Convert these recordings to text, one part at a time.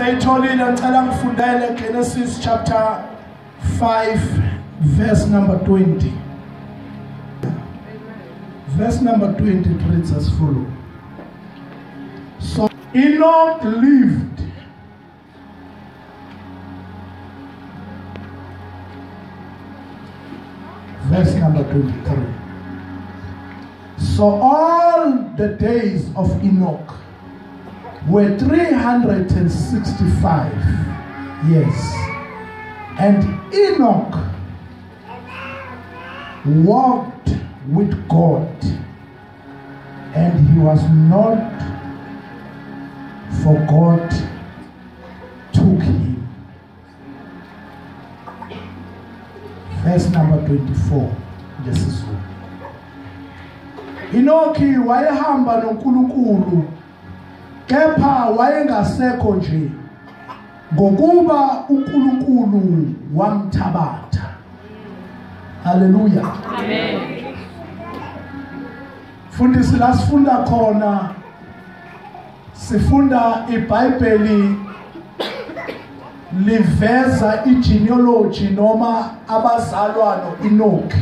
Eyitholile ngicela ngifundele Genesis chapter 5 verse number 20. Verse number 20 reads as follows. So Enoch lived verse number 23. So all the days of Enoch were 365 years, and Enoch walked with God, and he was not, for God took him. Verse number 24. NgesiZulu. Enoki wayehamba noNkulunkulu, kepha wayengasekho nje, ngokuba uNkulunkulu wamthabatha. Hallelujah. Amen. Fundisi la sifunda khona, sifunda iBhayibheli liveza igenealogy noma abazalwa noEnoch.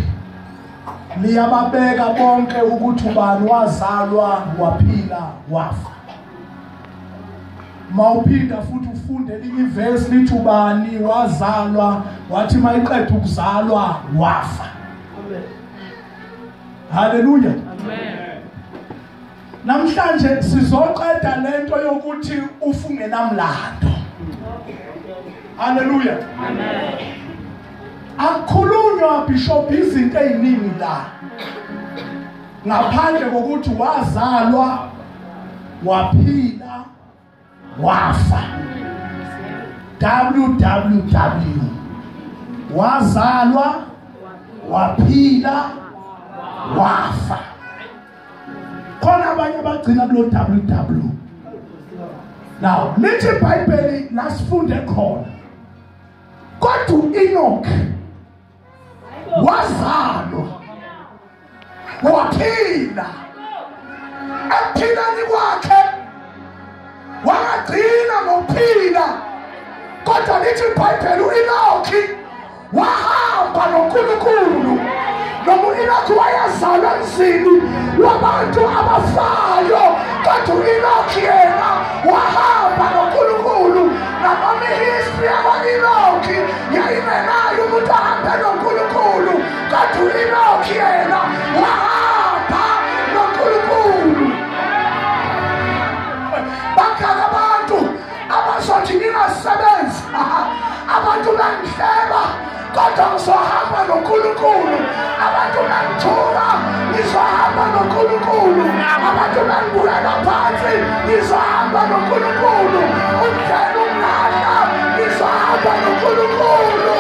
Liyababeka bonke ukuthi ubani wazalwa, waphila, wafa. Mawuphinda futhi ufunde elinye ivesi lithi ubani wazalwa, wathi mayiqeda ukuzalwa wafa. Amen. Hallelujah. Amen. Namhlanje sizoqeda lento yokuthi ufungenamlando. Hallelujah. Amen. Akukhulunywa Bishop izinto eziningi la, ngaphandle kokuthi wazalwa, waphila, wafa. WWW. Wazalwa, waphila, wafa. Khona abanye abagcina kulo WW. Now lithi iBhayibheli lasifunde khona, kodwa uEnoch wazalwa, waphila, ekuphileni kwakhe wangagcina ngokuphila, kodwa lithi iBhayibheli uEnoch wahamba noNkulunkulu. Noma uEnoch wayezalwa emzini wabantu abafayo, kodwa uEnoch yena wahamba noNkulunkulu. Nanoma ihistory yakwa-Enoch yayingenayo umuntu ahambe noNkulunkulu, kodwa uEnoch yena wahamba noNkulunkulu. Bangaka abantu abazothi ngingasebenzi, abantu bangihleba, kodwa ngizohamba noNkulunkulu. Abantu bangithuka, ngizohamba noNkulunkulu. Abantu bangibukela phansi, ngizohamba noNkulunkulu. Umndeni ungahla, ngizohamba noNkulunkulu.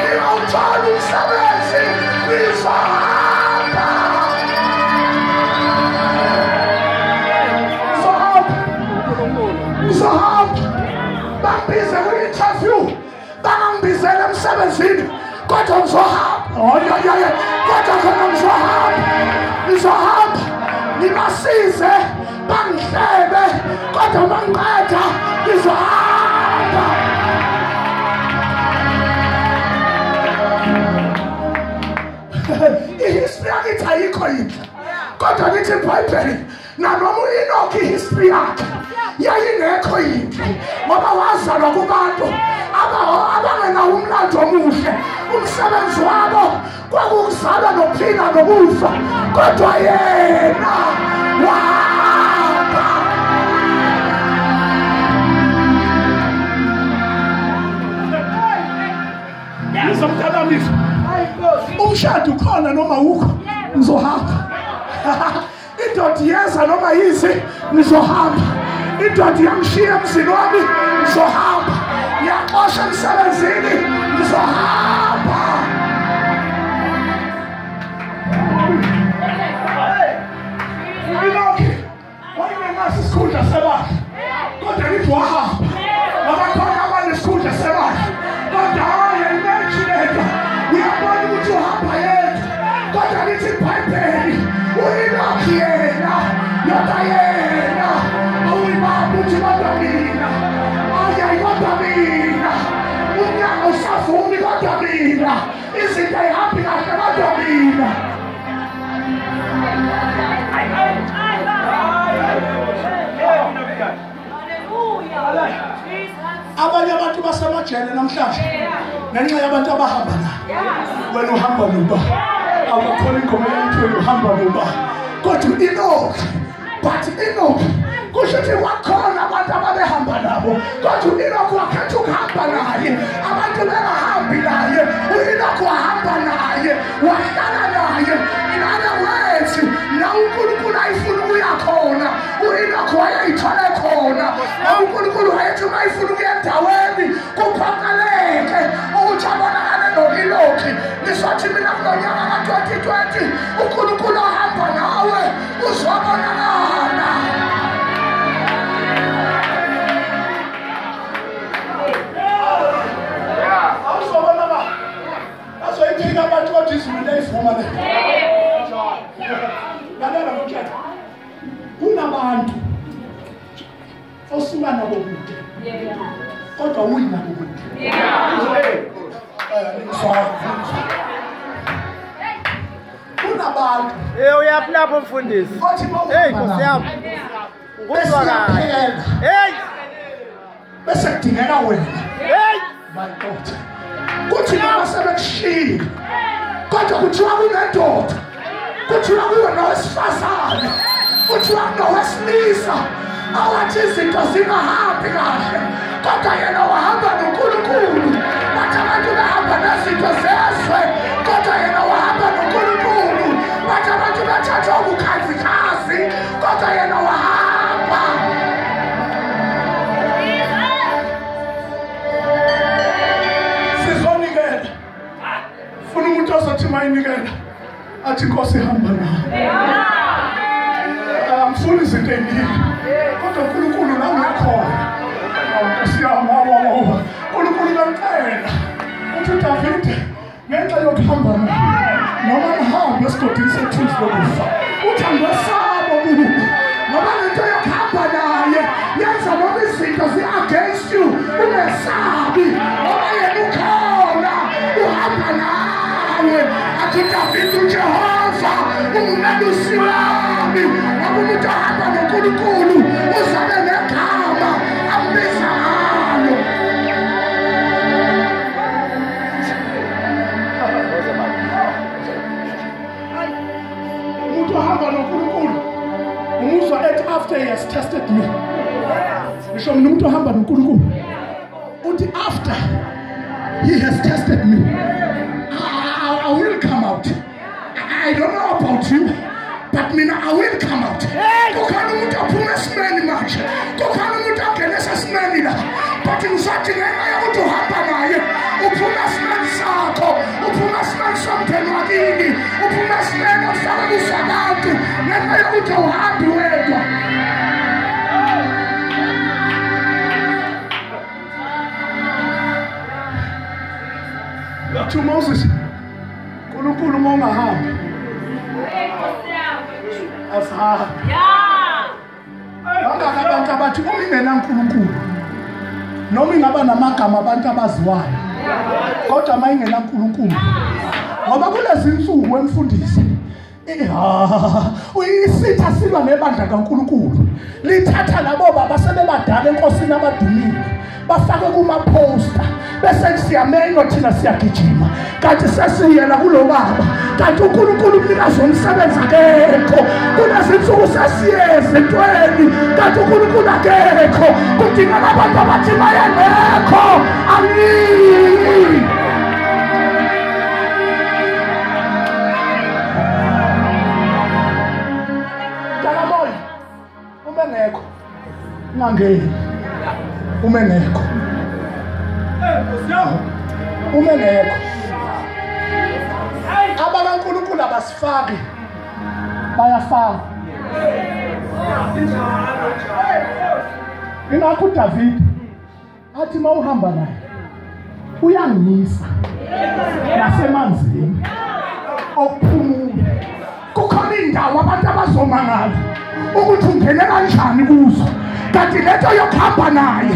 Ngingawuthola umsebenzi, ngizohamba. Ngizohamba. Ngizohamba. Bangibize kwi-interview, bangangibizela emsebenzini, kodwa ngizohamba. Oh yeah yeah yeah. Kodwa khona ngizohamba. Ngizohamba. Ngibasize, bangihlebe, kodwa mangiqeda ngizohamba. Ihistory yakithi ayikho yinhle, kodwa lithi iBhayibheli nanoma uEnoch ihistory yakhe yayingekho yinhle, ngoba wazalwa kubantu abangenawo umlando omuhle. Umsebenzi wabo kwakukuzalwa nokuphila nokufa, kodwa yena wahamba. Ngizomthanamisa. Umshado ukhona noma ukho, ngizohamba. Indoda iyeza noma yizi, ngizohamba. Indoda iyamshiya emzini wami, ngizohamba. Ngiyaxosha emsebenzini, ngizohamba. Enoch wayengenaso isikhundla sebandla, kodwa lithi wahamba. Ngoba khona abanesikhundla sebandla, kodwa hhayi ayimenshi lento. Uyabona ukuthi uhamba yedwa, kodwa lithi iBhayibheli uEnoch yena, yodwa yena awuyibamba uthi kodwa mina. Ayi kodwa basemajele namhlanje ngenxa yabantu abahamba naye. Wena uhamba noba abakhona ingoma yethu uhamba noba kodwa Enoch, but Enoch kusho ukuthi kwakhona abantu ababehamba nabo kodwa u-Enoch wakhetha ukuhamba naye abantu bengahambi naye. U-Enoch wahamba naye wahlala naye. In other words, la uNkulunkulu ayifuna ukuya khona u-Enoch wayeyithole khona. UNkulunkulu wayethi uma ifuna ukuya endaweni kuphoqeleke ukuthi abonakale no-Enoch. Ngizothi mina kulo nyaka ka-2020 uNkulunkulu ohamba nawe uzobonakala. Azoyithika abantu kodwa izulu liyayivuma le. Lalela ngokutshela. Kunabantu osuka nabo kude. Kodwa uyi nabo kude. Kunabantu. Uyaphi lapho mfundisi? Hey Nkosi yami. Ngikuzwa kahle. Hey! Bese kudingeka wena. Hey! My God. Kuthi noma sebekushiyile kodwa kuthiwa kunendoda, kuthiwa kunowesifazane, kuthiwa kunowesilisa awathi izinto zingahambi kahle kodwa yena wahamba noNkulunkulu. Bathi abantu behamba nezinto zezwe kodwa yena wahamba noNkulunkulu. Bathi abantu bethatha ubukhazikhazi kodwa yena wahamba. Funa umuntu ozothi mayinikela athi Nkosi hamba nawe. Angifuni izinto eziningi kodwa uNkulunkulu la uyakhona. Nkosi yami, uNkulunkulu uyamcela uthi uDavide ngenxa yokuhamba naye noma ngihambe esigodini sethunzi lokufa uthi angiwesaba kubi ngoba lento yokuhamba naye yenza noma izinto zi-against you ungesabi ngoba yena ukhona uhamba nawe. Athi uDavide uJehova ungumelusi wami ngoba umuntu ohamba noNkulunkulu uzabe negama ambiza ngalo. Umuntu ohamba noNkulunkulu umuzwa ethi after he has tested me. Ngisho mina umuntu ohamba noNkulunkulu uthi after he has tested me I will come out. I don't know about you, but mina I will come out. Kukhona umuntu ophuma esimeni manje. Kukhona umuntu ongena esimeni la. But ngizothi ngenxa yokuthi uhamba naye, uphuma esimeni sakho, uphuma esimeni somndeni wakini, uphuma esimeni ofaka kuso abantu ngenxa yokuthi awuhambi wedwa. To Moses, uNkulunkulu uma ungahambi asihambi. Bangaka abantu abathi uma ingenaNkulunkulu noma ingaba namagama abantu abaziwayo kodwa uma ingenaNkulunkulu ngoba kulezi nsuku emfundisi isitha silwa nebandla kaNkulunkulu lithatha labo baba sebebadala enkosini abadumile bafake kuma-poster bese siyamenywa thina siyagijima kanti sesiyela kulo baba kanti uNkulunkulu umnikazi womsebenzi akekho. Kunezinsuku sesiyeza entweni kanti uNkulunkulu akekho. Kudingeka abantu abathi bayengekho angiyi. Mntakamoya uma engekho ungangeni. Uma engekho uma engekho abakaNkulunkulu abasifaki bayafaka. Ingakho uDavide athi uma uhamba naye uyangisa nasemanzini okuphumula. Kukhona indawo abantu abazomangala ukuthi ungene kanjani kuzo kanti lento yokuhamba naye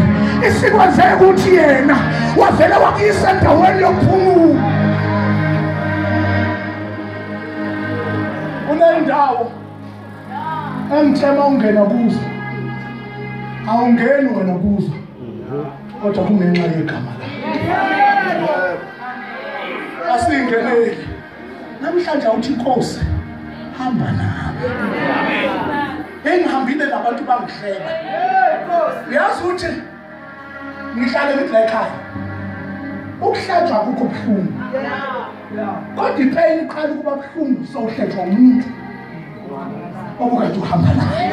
isikwenzeka ukuthi yena wavele wakuyisa endaweni yokuphumula. Kunendawo engithe uma ungena kuzo awungeni wena kuzo kodwa kungenxa yegama lakhe. Asingeneli. Namhlanje awuthi inkosi hamba nami. Engihambile nabantu bangihleba. Uyazi ukuthi ngihlale ngithi la ekhaya. Ukuhlatshwa akukho buhlungu. Kodwa ipain iqala ukuba buhlungu sowuhletshwa umuntu obukade uhamba naye.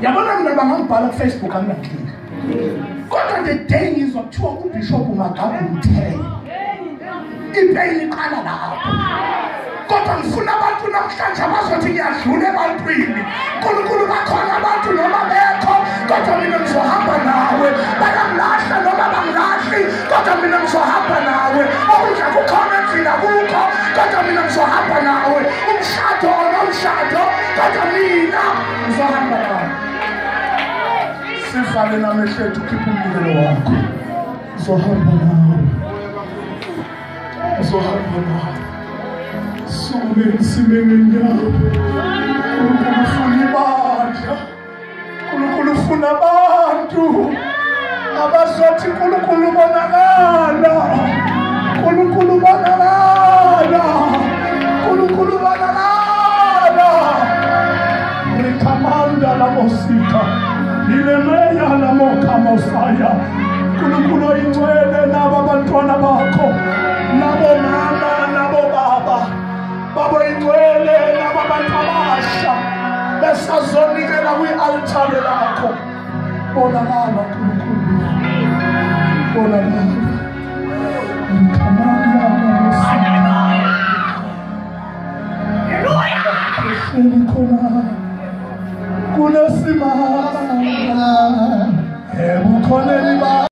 Yabona mina bangangibhala ku-Facebook anginankinga. Kodwa the day ngizwa kuthiwa uBishop Magagu uthele. Ipain iqala lapho. Kodwa ngifuna abantu namhlanje abazothi ngiyadlula ebantwini. Nkulunkulu bakhona abantu noma bekho, kodwa mina ngizohamba nawe. Bayangilahla noma bangilahli, kodwa mina ngizohamba nawe. Ukudla kukhona endlini akukho, kodwa mina ngizohamba nawe. Umshado nomshado, kodwa mina ngizohamba nawe. Sivale namehlo ethu, khipha umnikelo wakho. Ngizohamba nawe. Ngizohamba nawe. Sume sime ngenyawo. Unkulunkulu ufuna ibandla. Unkulunkulu ufuna abantu abazothi uNkulunkulu bonakala. uNkulunkulu bonakala. uNkulunkulu bonakala. Rikamanda la mosika. Ilemeya la mokamosaya. uNkulunkulu oyingcwele nabo abantwana bakho. Nabo mama nabo baba. Baba ingcwele nabo abantu abasha besazonikela kwi-altare lakho. Bonakala Nkulunkulu, bonakala. Ehleli khona kunesimanga ebukhoneni.